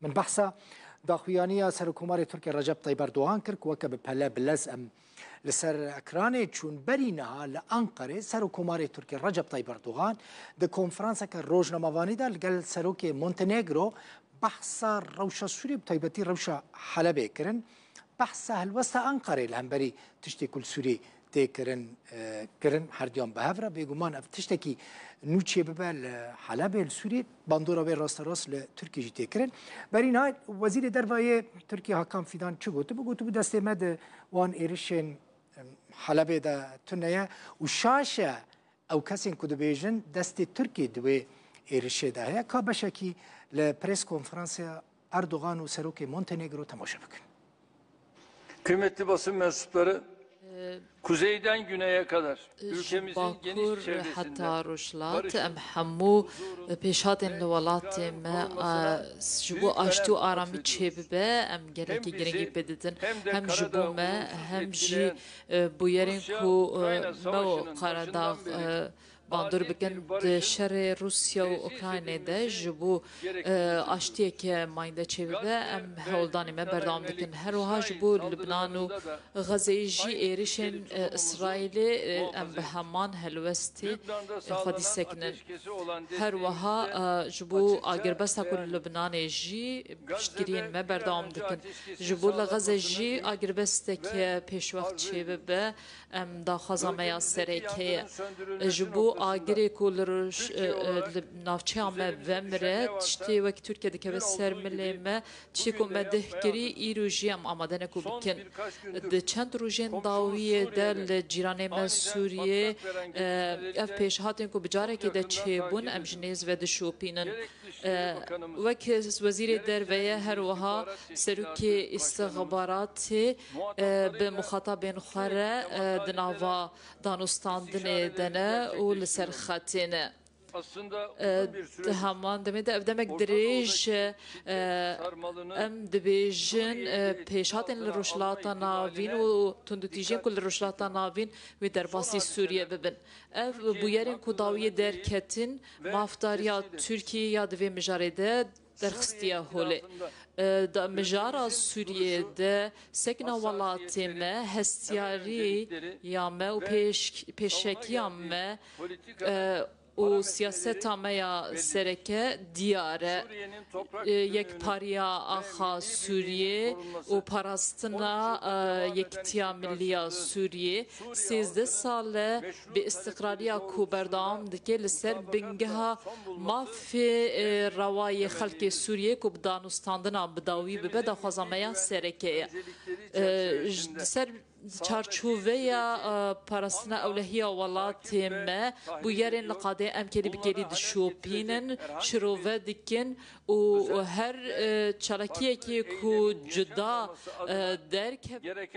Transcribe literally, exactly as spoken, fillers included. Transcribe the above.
Min behsa daxuyaniya Serokkomarê Tirkiyê Recep Tayyip Erdogan kir ku weke bi pele bi lez em li ser ekranê çûn. Berî niha li Anqerê Serokkomarê Tirkiyê Recep Tayyip Erdogan di konferanseke rojnamevanî de li gel Serokê Montenegro behsa rewşa Sûriyê, bi taybetî rewşa Helebê kirin. Behsa helwesta Anqerê li hemberî tiştê ku li Sûrî tê kirin, e, kirin, herduyan bi hev re. Bêguman ev tiştekî nû çêbibe li Helebê, li Sûrî, bandora wê rasterast li Tirkiyê jî tê kirin. Berî niha Wezîrê Derve yê Tirkiyê Hakan Fidan çi gotibû? Gotibû destê me di wan êrişên, em, Helebê de tune ye û şaş e ew kesên ku dibêjin destê Tirkiyê di wê êrişê de heye. Ka beşekî li press konferansa Erdogan û Serokê Montenegro temaşe bikin. Kıymetli basın mensupları, kuzeyden güneye kadar ülkemizin geniş çevresinde heta rojhilat em hemû pêşhatên li welatê me ji bo aştî û aramî çêbibe em gelekî girîngî pê didin, hem ji bo me hem jî bûyerên ku me û Karadağ bandor bikin. Di şerê Rûsya û Ukraynê de ji bo, e, aştiyeke mayînde çêbibe, em hewldanê me berdewam dikin. Her wiha ji bo Libnan û Xezeyê jî êrişên, e, Îsraîlê, e, em bi heman helwestê, e, xwedî sekinin. Her wiha, e, ji bo agirbesta ku li Libnanê jî piştgiriyên me berdewam dikin. Ji bo li Xeze jî agirbesteke pêşwext çêbibe, Em daxwaza me ya sereke ye. Ji bo agirê ku li roj, e, e, li navçeya me vemire, tiştê wek Tirkiye dikeve ser milê me, tiştê ku me deh kirî, îro jî em amade ne ku bikin. Di çend rojên dawiyê de li cîranê me Sûriyê, e, ev pêşhatên ku bi carekê de çêbûn, em ji nêz ve dişopînin. E, wek Wezîrê Derve ye, her wiha Serokê Îstixbaratê, e, bi muxatabên xwe re, e, di nava danûstandinê de ne û li ser xetê ne. E, di heman demê de ev demek dirêj e, e, em dibêjin, e, pêşhatên li Rojhilata Navîn û tundûtîjên ku li Rojhilata Navîn wê derbasî Sûriye bibin. Ev bûyerên ku dawiyê derketin, mafdariya Tirkiyê ya di vê mijarê de derxistiye holê. E, di mijara Sûriyê de sekna welatê me, hestiyariya me û pêş-, pêşekiya me, e, û siyaseta me ya sereke diyar e. E, yekpariya axa Sûriyê û parastina, e, yekitiya milliya Sûriyê sêzdeh sal e bi îstiqrariya ku berdewam dike li ser bingeha mafê, e, rewa yê xelkê Sûriyê ku bi danûstandina bi dawî bibe daxwaza me ya sereke ye. E, ji, di ser çarçoveya, e, parastina ewlehiya welatê me, bûyerên li qadê em kêlî bi kêlî dişopînin, şirove dikin û her, e, çalakiyekê ku cuda, e, derkeve.